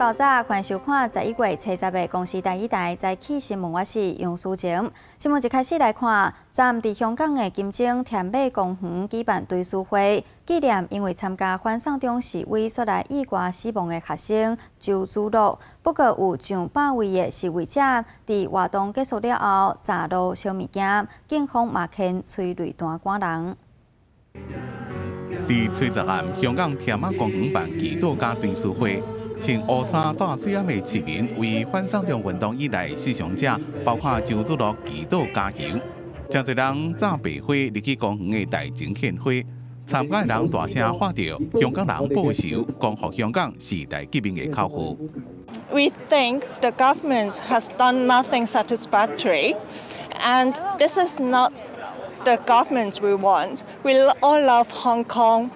夠早，歡迎收看11月初十的公視第一台早起新聞，我是楊淑晴。新聞一開始來看，昨暗佇香港的金鐘添馬公園舉辦追思會，紀念因為參加反送中示威煞來意外死亡的學生周梓樂。不過有上百位的示威者佇活動結束了後，砸路燒物件，警方嘛牽催淚彈趕人。佇初十暗，香港添馬公園辦祈禱佮追思會，穿烏衫戴水餡的市民為反送中運動以來死傷者，包括周梓樂祈禱加油。誠濟人紮白花入去公園的台前獻花，參加的人大聲喊著“香港人報仇，光復香港時代革命”的口號。 We think the government has done nothing satisfactory, and this is not the government we want. We all love Hong Kong,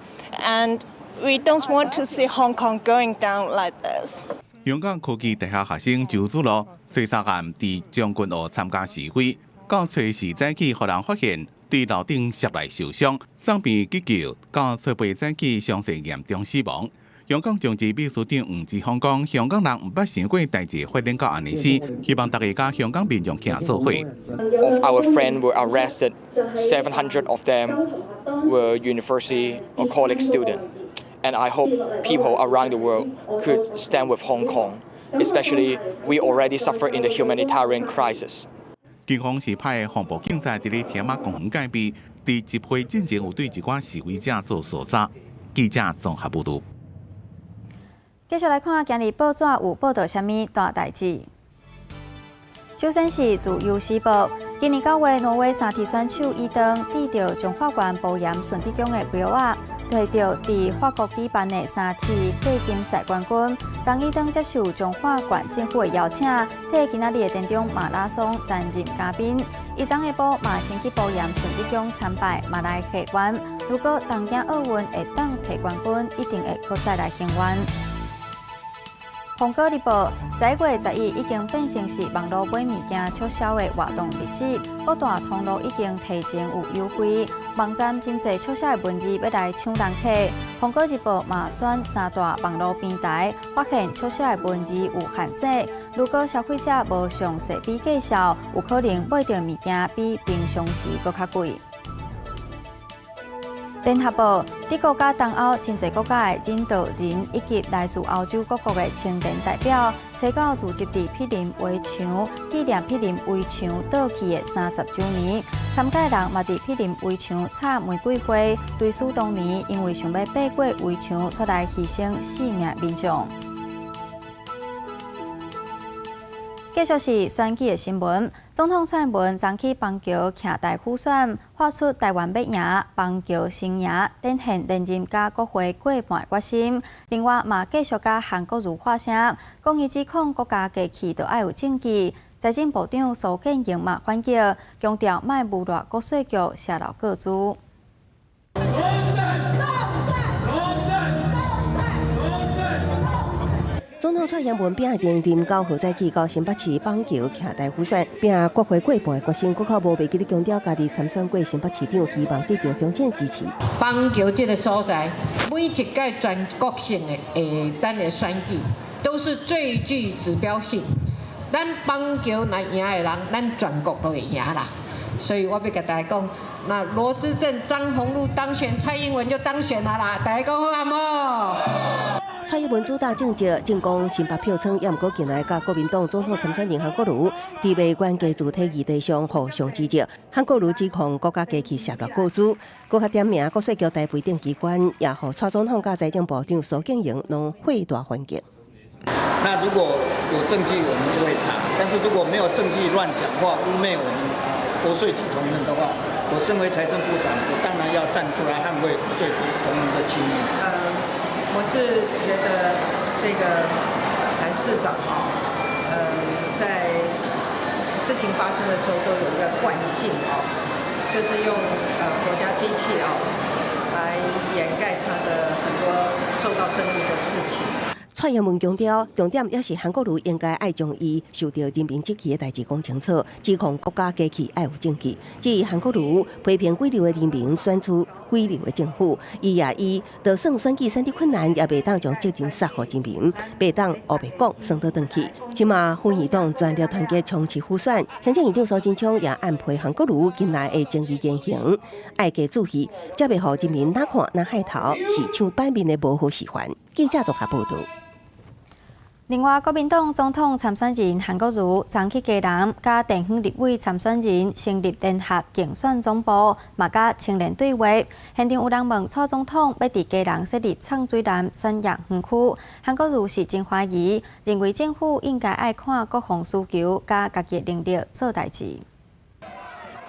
and we don't want to see Hong Kong going down like this. 香港科技大學學生周梓樂，初三暗佇將軍澳參加示威，到初四早起，予人發現佇樓頂摔來受傷，送院急救，到初八早起傷勢嚴重死亡。香港眾志秘書長黃之鋒講：香港人毋捌想過代誌發展到按呢死，希望大家佮香港民眾徛做伙。 Of our friends were arrested, 700 of them were university or college students. And I hope people around the world could stand with Hong Kong, especially we already suffer in the humanitarian crisis. 警方是派防暴警察佇咧添馬公園戒備，佇集會進前有對一寡示威者做搜查。記者綜合報導。繼續來看今日報紙有報道啥物大代誌。首先是《自由時報》，今年9月，挪威三鐵選手伊頓戴著彰化縣埔鹽順德宮的牌仔，摕著佇法國舉辦的三鐵世錦賽冠軍。張伊登接受彰化縣政府的邀請，替今仔日的田中馬拉松擔任嘉賓。伊昨下晡嘛先去埔鹽順德宮參拜，嘛來許願。如果東京奧運會當摕冠軍，一定會閣再來還願。蘋果日報，11月11已經變成是網路買物件促銷的活動日子，各大通路已經提前有優惠，網站真濟促銷的文字欲來搶人客。蘋果日報嘛選三大網路平台，發現促銷的文字有限制，如果消費者無詳細比介紹，有可能買著物件比平常時閣較貴。聯合報，德國佮東歐真濟國家的領導人以及來自歐洲各國的青年代表，初九聚集佇柏林圍牆，紀念柏林圍牆倒去的30週年。參加人嘛佇柏林圍牆插玫瑰花，追思當年因為想欲爬過圍牆，煞來犧牲性命民眾。繼續是選舉的新聞，總統蔡英文昨去邦橋徛台輔選，喊出台灣欲贏，邦橋先贏，展現連任佮國會過半的決心。另外嘛，繼續佮韓國瑜喊聲，講伊指控國家機器著愛有證據。財政部長蘇建榮嘛反擊，強調莫誣衊國稅局洩露個資。總統蔡英文拼定臨9號早起到新北市板橋徛台輔選，拼國會過半的決心，閣較無袂記得強調家己參選過新北市長，希望得著鄉親支持。板橋這个所在，每一屆全國性的咱的選舉，都是最具指標性。咱板橋若贏的人，咱全國都會贏啦。所以我欲共大家講，那羅致政、張宏陸當選，蔡英文就當選了啦。大家講好無？蔡英文主打政績，進攻新北票倉，也毋過近來佮國民黨總統參選人韓國瑜，佇賣懸家主體議題上互相指責。韓國瑜指控國家機器洩露個資，閣較點名國稅局台北等機關，也予蔡總統佮財政部長蘇建榮攏火大反擊。那如果有證據，我們就會查；但是如果沒有證據，亂講話、污衊我們國稅局同仁的話，我身為財政部長，我當然要站出來捍衛國稅局同仁的清名。我是覺得這個韓市長啊，在事情發生的時候都有一個慣性哦，就是用國家機器哦來掩蓋他的很多受到爭議的事情。蔡英文強調，重點也是韓國瑜應該愛將伊受著人民質疑的代誌講清楚，指控國家機器愛有證據。至於韓國瑜批評幾流的人民選出幾流的政府，伊也以就算選舉選得困難，也袂當將責任卸予人民，袂當烏白講算倒轉去。這馬副議黨全力團結衝刺輔選，行政院長蘇貞昌也暗批韓國瑜近來的爭議言行，愛加注意，才袂予人民若看若害頭，是搶版面的無好示範。記者綜合報導。另外，國民黨總統參選人韓國瑜昨去基隆，佮地方立委參選人成立聯合競選總部，嘛佮青年對話。現場有人問蔡總統欲佇基隆設立藏水南產業園區，韓國瑜是真懷疑，認為政府應該愛看各方需求，佮家己能力做代誌。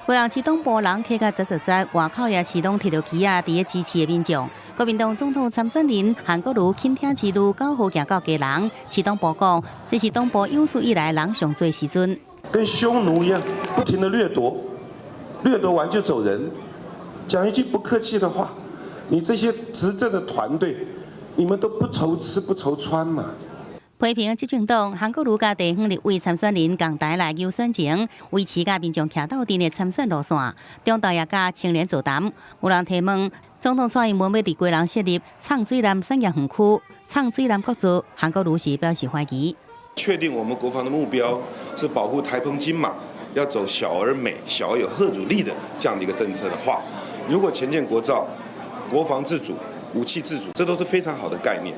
基隆市東部人客甲雜雜雜，外口也是攏提著旗仔，佇咧支持的民眾。國民黨總統參選人韓國瑜傾聽之旅9號行到基隆，市黨部講，這是黨部有史以來人上濟時陣。跟匈奴一樣，不停的掠奪，掠奪完就走人。講一句不客氣的話，你這些執政的團隊，你們都不愁吃不愁穿嘛？批評執政黨韓國瑜佮地方立委參選人仝台來遊選前，維持佮民眾徛鬥陣的參選路線，中晝也佮青年座談。有人提問，總統蔡英文欲佇基隆設立藏水南產業園區、藏水南國造，韓國瑜是表示懷疑。確定我們國防的目標是保護台澎金馬，要走小而美、小而有嚇阻力的這樣的一個政策的話，如果潛艦國造、國防自主、武器自主，這都是非常好的概念。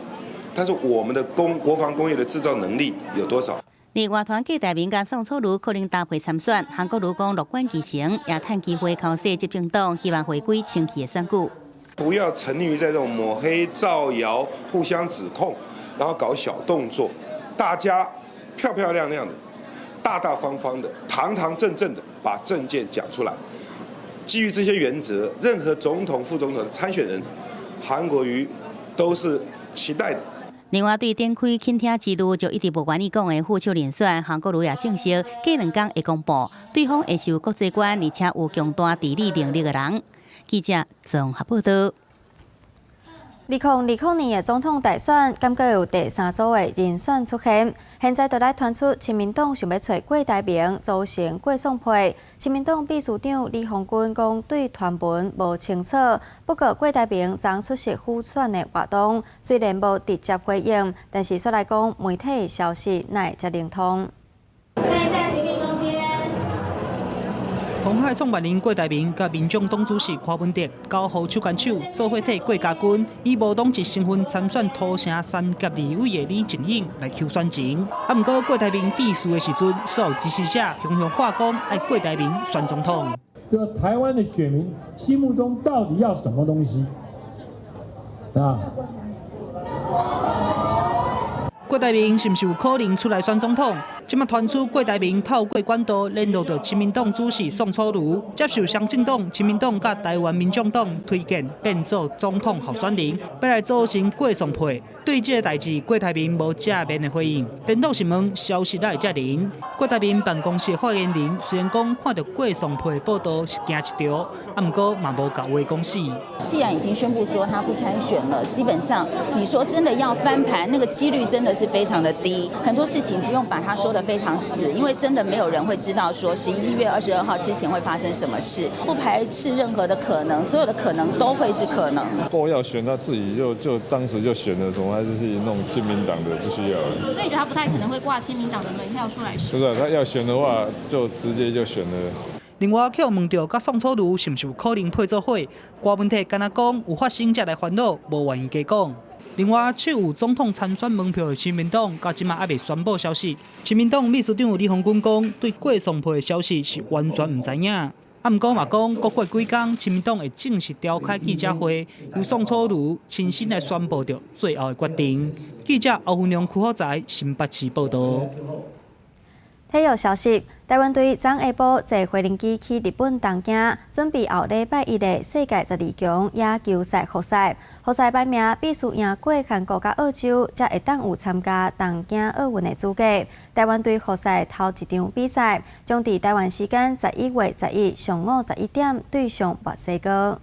但是我們的國防工業的製造能力有多少？另外，團郭台銘佮宋楚瑜可能搭配參選，韓國瑜講樂觀其成，也趁機會口說執政黨希望回歸清氣的選舉。不要沉溺於在這種抹黑、造謠、互相指控，然後搞小動作，大家漂漂亮亮的、大大方方的、堂堂正正的把政見講出來。基於這些原則，任何總統、副總統的參選人，韓國瑜都是期待的。另外，對展開傾聽之旅就一直無願意講的副手人選，韓國瑜也證實，過兩工會公布，對方會是有國際觀，而且有強大治理能力的人。記者綜合報導。2020年的總統大選，感覺有第三組的人選出現。現在就來傳出親民黨想欲揣郭台銘組成郭宋配。親民黨秘書長李鴻鈞講對傳聞無清楚，不過郭台銘昨出席輔選的活動，雖然無直接回應，但是煞來講媒體消息哪會遮靈通。看一下前面中間。鴻海創辦人郭台銘佮民眾黨主席柯文哲9號手牽手，做伙替郭家軍以無黨籍身份參選土城三甲立委的李淨穎來求選情。啊，毋過郭台銘致辭的時陣，所有支持者雄雄喊講愛郭台銘選總統。就台灣的選民心目中到底要什麼東西啊？郭台銘是毋是有可能出來選總統？這馬傳出郭台銘透過管道聯絡著親民黨主席宋楚瑜，接受鄉政黨、親民黨佮台灣民眾黨推薦，變做總統候選人，欲來組成郭宋配。對這個代誌，郭台銘無正面的回應。顛倒是問消息哪會遮靈？郭台銘辦公室發言人雖然講看著郭宋配報道是驚一跳，啊，毋過嘛無共話講死。既然已經宣布說他不參選了，基本上你說真的要翻盤，那個幾率真的是非常的低。很多事情不用把它說得非常死，因為真的沒有人會知道說11月22號之前會發生什麼事，不排斥任何的可能，所有的可能都會是可能。郭要選，他自己就當時就選了，怎麼還是去弄親民黨的，不需要。所以你覺得他不太可能會掛親民黨的門票出來選？不是，他要選的話，就直接就選了。另外，去問著佮宋楚瑜是毋是有可能配做伙，郭文體敢若講有發生才來煩惱，無願意加講。另外，持有總統參選門票的親民黨，到這馬猶未宣布消息。親民黨秘書長李鴻鈞講，對郭宋配的消息是完全毋知影。啊，毋過嘛講，閣過幾工，親民黨會正式召開記者會，由宋楚瑜親身來宣布著最後的決定。記者歐雲良、邱福財新北市報導。體育消息：台灣隊昨下晡坐飛行機去日本東京，準備後禮拜一的世界12強野球賽複賽。複賽排名必須贏過韓國佮澳洲，才會當有參加東京奧運的資格。台灣隊複賽頭一場比賽，將佇台灣時間11月11上午11點對上墨西哥。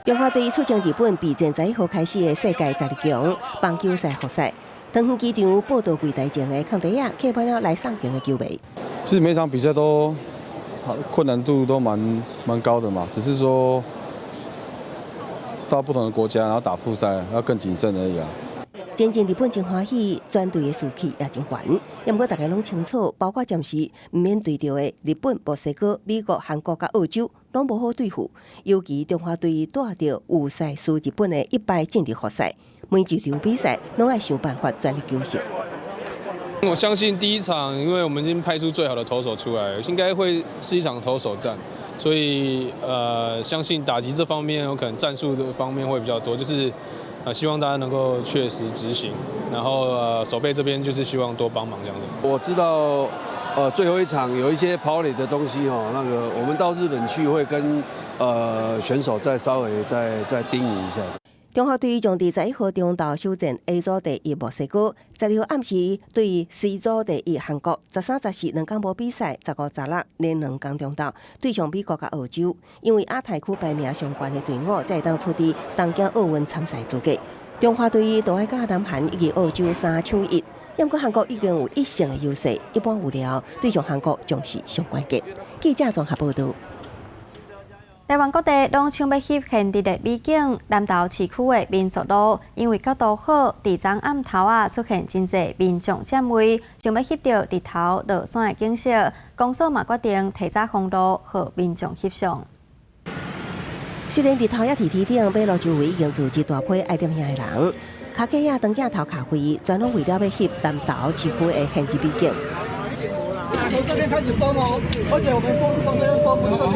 中華隊出征日本備戰11號開始的世界12強棒球賽複賽，桃園機場報到櫃台前的空地仔客滿了來送行的球迷。其實每場比賽都困難度都蠻高的嘛，只是說到不同的國家，然後打複賽要更謹慎而已啊。前進日本真歡喜，全隊的士氣也真懸。毋過大家攏清楚，包括暫時毋免對著的日本、墨西哥、美國、韓國佮澳洲，攏無好對付。尤其中華隊帶著有賽輸日本的一敗進入複賽，每一場比賽攏愛想辦法全力求勝。我相信第一場，因為我們已經派出最好的投手出來，應該會是一場投手戰，所以相信打擊這方面有可能戰術的方面會比較多，就是希望大家能夠確實執行，然後守備這邊就是希望多幫忙這樣子。我知道，最後一場有一些跑壘的東西哦，那個我們到日本去會跟選手再稍微再叮嚀一下。中華隊將佇11號中晝首戰 A 組第一墨西哥，12號暗時對 C 組第一韓國，13、14兩工無比賽，15、16連兩工中晝對上美國佮澳洲。因為亞太區排名上懸的隊伍，才會當取得東京奧運參賽資格。中華隊都愛佮南韓以及澳洲3搶1，毋過韓國已經有1勝的優勢，一般有了對上韓國將是上關鍵。記者綜合報導。台灣各地攏搶欲翕現實的美景，南投市區的民族路因為角度好，佇昨暗頭仔出現真濟民眾佔位，想欲翕著日頭落山的景色。公所嘛決定提早封路，予民眾翕相。雖然日頭猶佇天頂，馬路周圍已經聚集大批愛攝影的人，跤架仔、長鏡頭咖啡，全攏為了欲翕南投市區的現實美景。從這邊開始封哦，而且我們封從這邊封，不是這邊，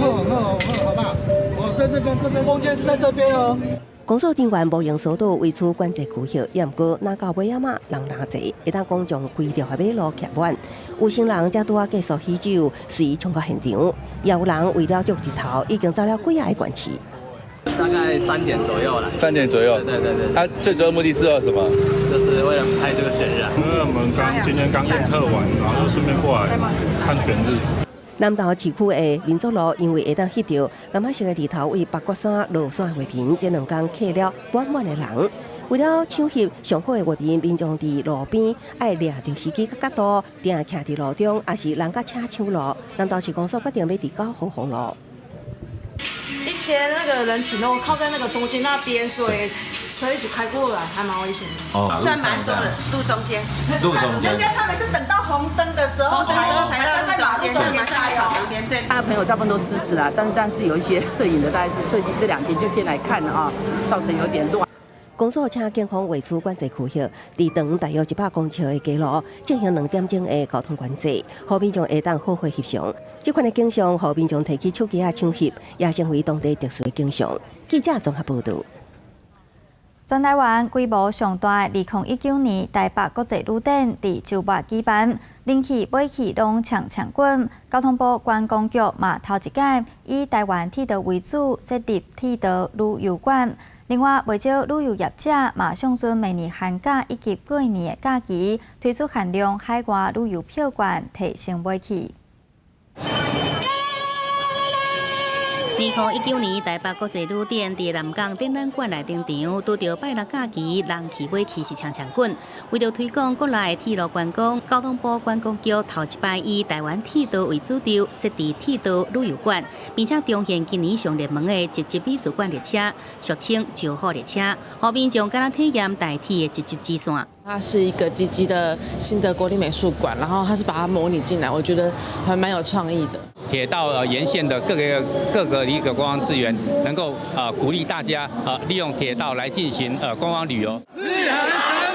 好不好？我在這邊，這邊封間是在這邊哦。公所人員無用疏導維持管制區域，也毋過若到尾仔嘛，人若濟，會當講將規條的馬路徛滿。有行人才拄仔結束喜酒，隨衝到現場，也有人為了捉日頭，已經走了幾仔個縣市。大概3點左右了。3點左右。對對對。他最主要目的是要什麼？就是為了拍這個懸日。因為我們剛今天剛宴客完，然後就順便過來看懸日。南投市區的民族路，因為會當翕著柑仔色的日頭為北角山落山的畫面，這兩工客了滿滿的人。為了搶翕上好的畫面，民眾佇路邊愛掠著時機佮角度，定徛佇路中，抑是人佮車搶路。南投市公所決定欲佇9號封路。一些那個人群都靠在那個中間那邊，所以車一直開過來，還蠻危險的。哦，算蠻多的，路中間。路中間。人家他們是等到紅燈的時候，紅燈時候才到路中間，馬上來旁邊。對，他的朋友大部分都支持啦，但是有一些攝影的，大概是最近這兩天就先來看了啊，造成有點亂。公所請警方維持管制區域，佇長大約100公尺的街路進行2點鐘的交通管制，予民眾會當好好翕相。這款的景象，予民眾提起手機仔搶翕，也成為當地特殊的景象。記者綜合報導。全台灣規模上大的2019年台北國際旅展佇週末舉辦，人氣買氣攏搶搶滾。交通部觀光局嘛頭一擺以台灣鐵道為主設立鐵道旅遊館。另外，袂少旅遊業者嘛上陣明年寒假以及過年的假期，推出限量海外旅遊票券，提升買氣。2019年台北國際旅展佇南港展覽館內登場，拄著拜六假期，人氣買氣是搶搶滾。為著推廣國內鐵路觀光，交通部觀光局頭一擺以台灣鐵道為主軸，設置鐵道旅遊館，並且重現今年上熱門的集集美術館列車，俗稱招呼列車，予民眾敢若體驗台鐵的集集支線。它是一個集集的新的國立美術館，然後它是把它模擬進來，我覺得還蠻有創意的。鐵道沿線的各個一個觀光資源，能夠鼓勵大家利用鐵道來進行觀光旅遊。日恆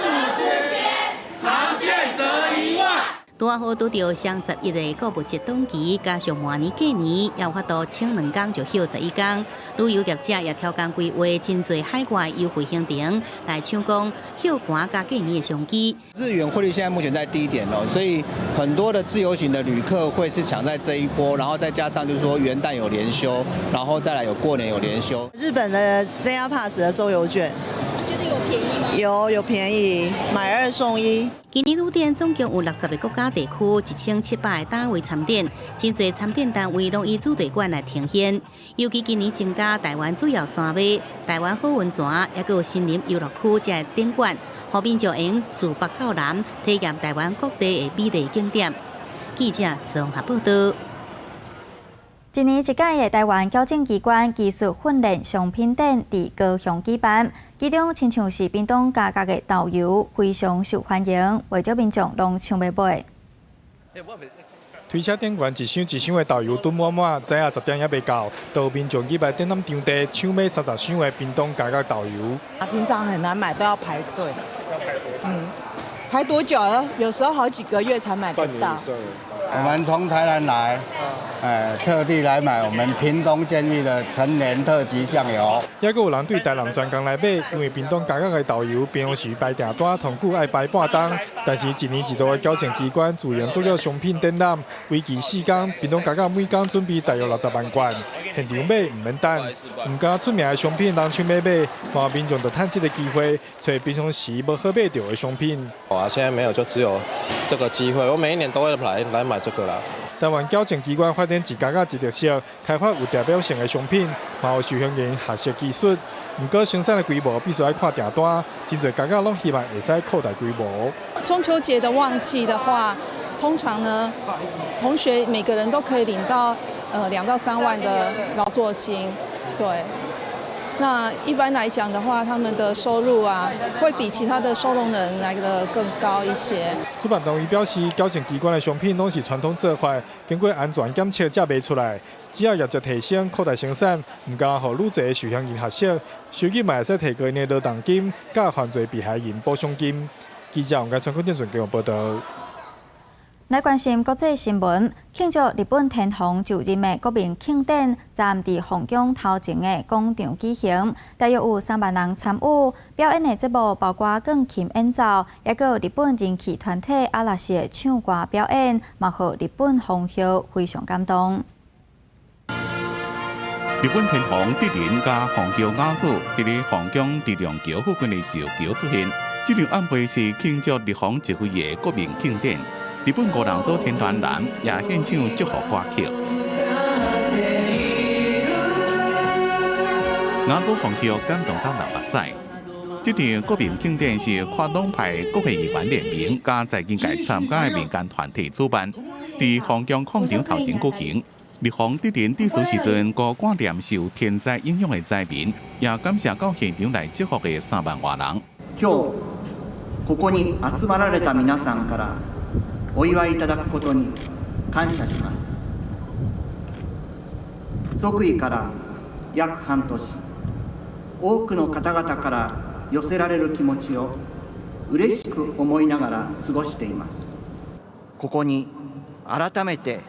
神五千，長線則1萬。拄仔好拄著雙十一的購物節檔期，加上馬年過年，猶有法度請兩工就歇11工。旅遊業者也超工規劃真濟海外優惠行程，來搶攻歇寒佮過年的商機。日元匯率現在目前在低點哦，所以很多的自由行的旅客會是搶在這一波，然後再加上就是說元旦有連休，然後再來有過年有連休。日本的 JR Pass 的周遊券，覺得有便宜嗎？有便宜，買二送一。今年旅展總共有60個國家地區，1700個單位參展，真濟參展單位攏以主題館來呈現。尤其今年增加台灣主要山脈、台灣好溫泉，抑閣有森林遊樂區這个展館，予民眾會用自北到南體驗台灣各地的美麗景點。記者綜合報道。一年一屆的台灣矯正機關技術訓練商品展佇高雄舉辦，其中親像是屏東嘉義的豆油非常受歡迎，袂少民眾攏搶欲買。推車頂懸一箱一箱的豆油囤滿滿，早仔10點猶未到，就有民眾入來展覽場地搶買30箱的屏東嘉義豆油。啊，平常很難買，都要排隊。嗯，排多久啊？有時候好幾個月才買得到。我們從台南來，特地來買我們屏東監獄的陳年特級醬油。抑閣有人對台南專工來買，因為屏東嘉義的豆油平常時排訂單，上久愛排半冬。但是，一年一度的矯正機關自營做了商品展覽，為期4工，屏東嘉義每工準備大約60萬罐，現場買毋免等。毋但出名的商品人搶欲買，嘛民眾就趁這个機會，揣平常時無好買著的商品。啊，現在沒有，就只有這個機會。我每一年都會來買這個啦。台灣矯正機關發展一家仔一特色，開發有代表性的商品，嘛予受刑人學習技術。毋過生產的規模必須愛看訂單，真濟家仔攏希望會使擴大規模。中秋節的旺季的話，通常呢，同學每個人都可以領到2到3萬的勞作金，對。那一般來講的話，他們的收入啊，會比其他的收容人來得更高一些。主辦單位表示，矯正機關的商品攏是傳統做法，經過安全檢測才賣出來。只要業績提升、擴大生產，毋但予愈濟受刑人學習，收入嘛會使提高𪜶的勞動金，佮犯罪被害人補償金。記者王家川、郭建順綜合報導。來關心國際新聞，慶祝日本天皇就任的國民慶典，昨暗佇皇宮頭前的廣場舉行，大約有3萬人參與。表演的節目包括鋼琴演奏，抑閣有日本人氣團體阿拉西的唱歌表演，嘛予日本皇后非常感動。日本天皇德仁佮皇后雅子佇咧皇宮池上橋附近的石橋出現。這場晚會是慶祝日皇即位的國民慶典。日本五人組天團嵐也獻唱祝福歌曲。雅子皇后感動到流目屎。這場國民慶典是跨黨派國會議員聯名佮財經界參加的民間團體主辦，佇皇宮廣場頭前舉行。日皇德仁致辭時陣，閣掛念受天災影響的災民，也感謝到現場來祝福的3萬外人。今日ここに集まられた皆さんからお祝いいただくことに感謝します。即位から約半年、多くの方々から寄せられる気持ちを嬉しく思いながら過ごしています。ここに改めて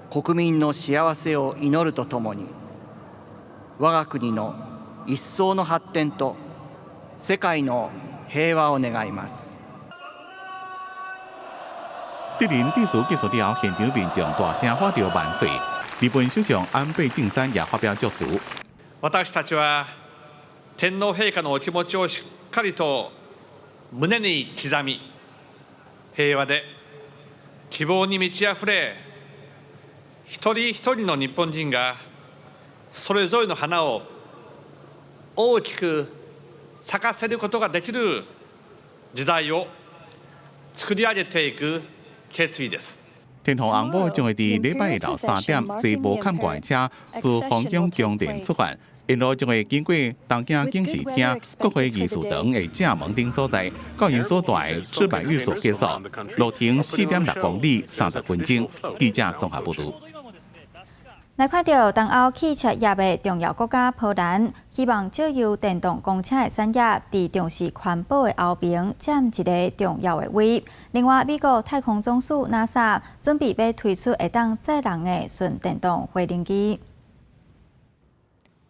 国民の幸せを祈るとともに、我が国の一層の発展と世界の平和を願います。德仁致辭結束了後，現場民眾大聲喊著萬歲。日本首相安倍晉三也發表祝詞。私たちは天皇陛下のお気持ちをしっかりと胸に刻み、平和で希望に満ち溢れ、一人一人の日本人がそれぞれの花を大きく咲かせることができる時代を作り上げていく決意です。天皇翁某將會佇禮拜六3點坐無崁蓋車自皇宮宮殿出發，沿路將會經過東京警視廳、國會議事堂的正門等所在，到𪜶所蹛的赤坂御所結束。路程4.6公里，30分鐘。記者綜合報導。來看到東歐汽車業的重要國家波蘭，希望藉由電動公車的產業，佇重視環保的歐盟佔一个重要的位。另外，美國太空總署 NASA 準備欲推出會當載人的純電動飛行機。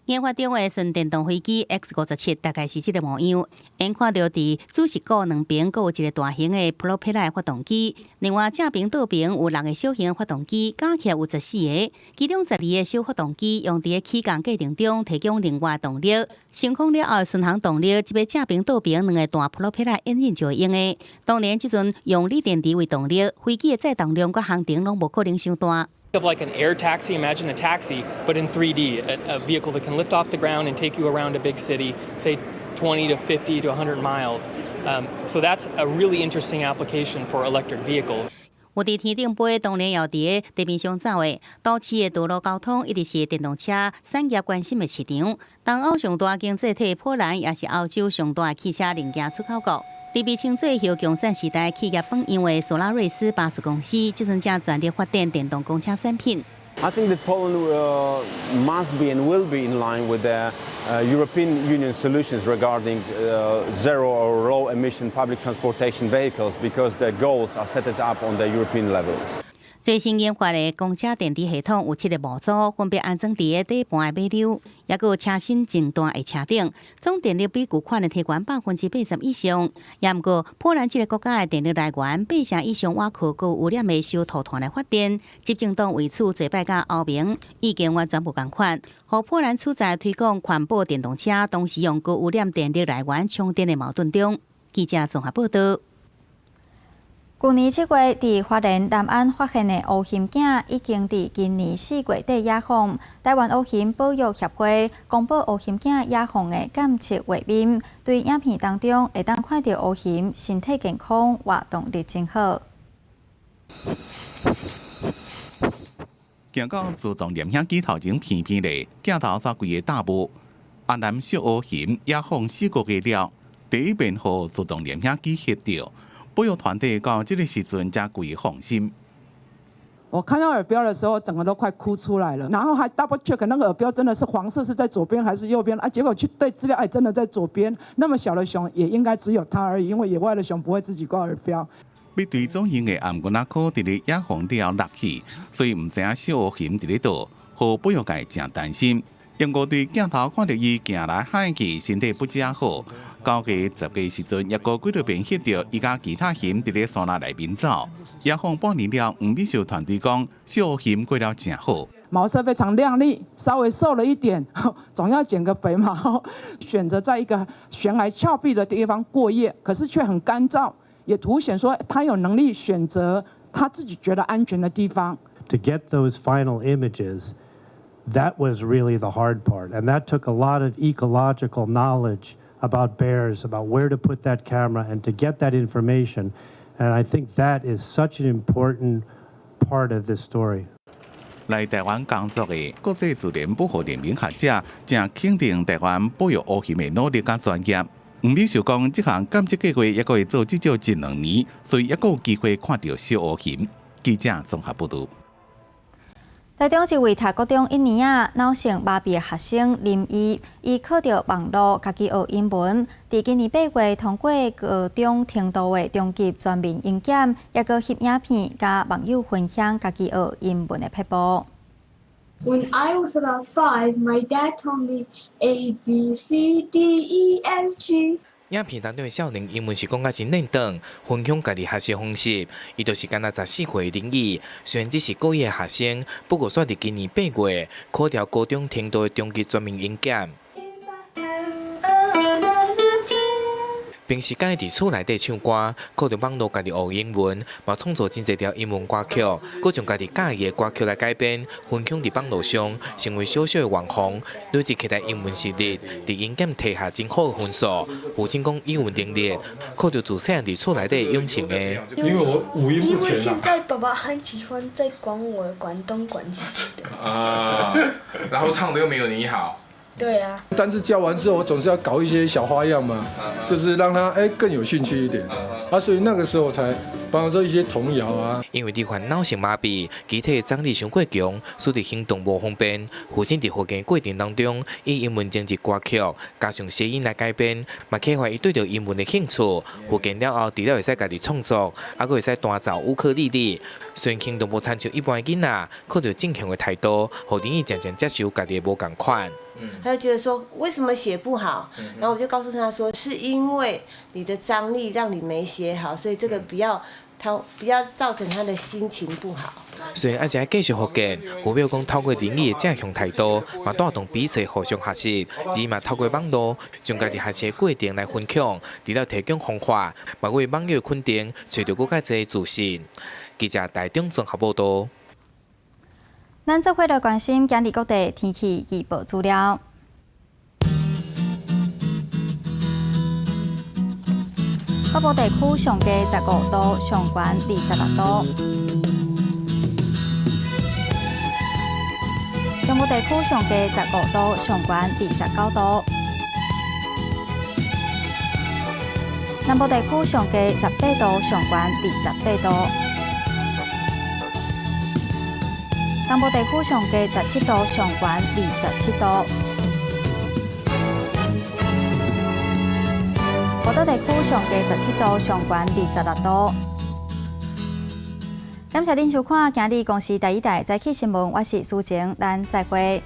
研發中的純電動飛機 X 57大概是這個模樣。𪜶看著佇主視角兩邊閣有一個大型的普羅皮拉發動機，另外正邊倒邊有六個小型發動機，加起來有14個。其中12個小發動機用佇咧起降過程中提供另外動力。升空了後巡航動力，這擺正邊倒邊兩個大普羅皮拉引擎就會用的。當然，這陣用鋰電池為動力，飛機的載重量佮航程攏無可能傷大。 Of like an air taxi, imagine a taxi, but in 3D, a vehicle that can lift off the ground and take you around a big city, say 20 to 50 to 100 miles. So that's a really interesting application for electric vehicles. 有佇天頂飛，當然也有佇咧地面上走的。都市的道路交通一直是電動車產業關心的市場。東歐上大經濟體波蘭也是歐洲上大的汽車零件出口國。佇被稱做後共產時代企業榜樣的索拉瑞斯巴士公司，這陣正全力發展電動公車產品。 I think that Poland must be and will be in line with the European Union solutions regarding zero or low emission public transportation vehicles because the goals are set up on the European level. 最新研發的公車電池系統有七個模組，分別安裝佇咧底盤的尾溜，抑閣有車身前段的車頂，總電力比舊款的提懸80%以上。也毋過，波蘭這個國家的電力來源八成以上倚靠高污染的燒塗炭來發電，執政黨為此做擺佮歐盟意見完全無仝款，予波蘭處在推廣環保電動車，同時用高污染電力來源充電的矛盾中。記者綜合報道。舊年7月，佇花蓮南安發現的烏熊囝，已經佇今年4月底野放。台灣烏熊保育協會公布烏熊囝野放的監測畫面，對影片當中會當看著烏熊身體健康，活動力真好。行到自動攝影機頭前，偏偏咧鏡頭煞規個大霧。阿南小烏熊野放4個月了，第一遍予自動攝影機翕著。保育團體到這個時陣才規放心。我看到耳標的時候，整個都快哭出來了。然後還 double check 那個耳標真的是黃色是在左邊還是右邊啊？結果去對資料，哎，真的在左邊。那麼小的熊也應該只有它而已，因為野外的熊不會自己掛耳標。欲追蹤型的頷莒仔科佇咧野放了後落去，所以毋知影小烏熊佇咧佗，予保育界誠擔心。不過對鏡頭看著伊行來行去，身體不遮好。9月10日時陣，抑閣幾落遍翕著伊佮其他熊佇咧山林內面走。野放半年了，黃美秀團隊講，小烏熊過了誠好。毛色非常亮麗，稍微瘦了一點，總要減個肥嘛。選擇在一個懸崖峭壁的地方過夜，可是卻很乾燥，也凸顯說他有能力選擇他自己覺得安全的地方。 To get those final images, that was really the hard part, and that took a lot of ecological knowledge about bears, about where to put that camera, and to get that information. And I think that is such an important part of this story. 來台灣工作的國際自然保護聯盟學者，誠肯定台灣保育烏熊的努力佮專業。黃美秀講，這項監測計劃抑閣會做至少一兩年，所以抑閣有機會看著小烏熊。記者綜合報道。台中一位讀國中一年仔，腦性麻痹的學生林怡，伊靠著網路家己學英文，佇今年8月通過高中程度的中級全面英檢，抑閣翕影片佮網友分享家己學英文的撇步。 When I was about 5, my dad taught me A B C D E F G。影片當中的少年英文是講甲真輪轉，分享家己學習方式。伊就是敢若14歲林怡，雖然只是國一的學生，不過煞佇今年8月考著高中程度的中級全面英檢。平時喜歡佇厝內底唱歌，靠著網路家己學英文，嘛創作真濟條英文歌曲，閣將家己佮意的歌曲來改編，分享佇網路上，成為小小的網紅。累積起來英文實力，佇英檢提下真好的分數。父親講英文能力，靠著自細漢佇厝內底養成的。因為我五音不全。因為現在爸爸很喜歡在管我管東管西的。啊，然後唱的又沒有你好。對啊，單字教完之後，我總是要搞一些小花樣嘛，就是讓他更有興趣一點。啊，所以那個時候才包括說一些童謠啊。因為罹患腦性麻痹，肢體張力傷過強，使得行動無方便。父親佇復健過程當中，以英文整齊歌曲，加上諧音來改編，嘛啟發伊對著英文的興趣。復健了後，除了會使家己創作，猶閣會使彈奏烏克麗麗。雖然行動無親像一般的囡仔，靠著正向的態度，予林毅漸漸接受家己的無仝款。他就覺得說，為什麼寫不好？然後我就告訴他說，是因為你的張力讓你沒寫好，所以這個不要他不要造成他的心情不好。雖然還是愛繼續復健，胡表講透過林毅的正向態度，嘛帶動彼此互相學習，而嘛透過網路將家己學習的過程來分享，除了提供方法，嘛為網友肯定，揣著閣較濟自信。記者台中綜合報道。咱做伙來關心今日各地天氣預報資料。北部地區上低15度，上懸26度；中部地區上低15度，上懸29度；南部地區上低18度，上懸28度。東部地區上低17度，上懸27度；寶島地區上低17度，上懸26度。感謝恁收看今日公視第一台早起新聞，我是蘇晴，咱再會。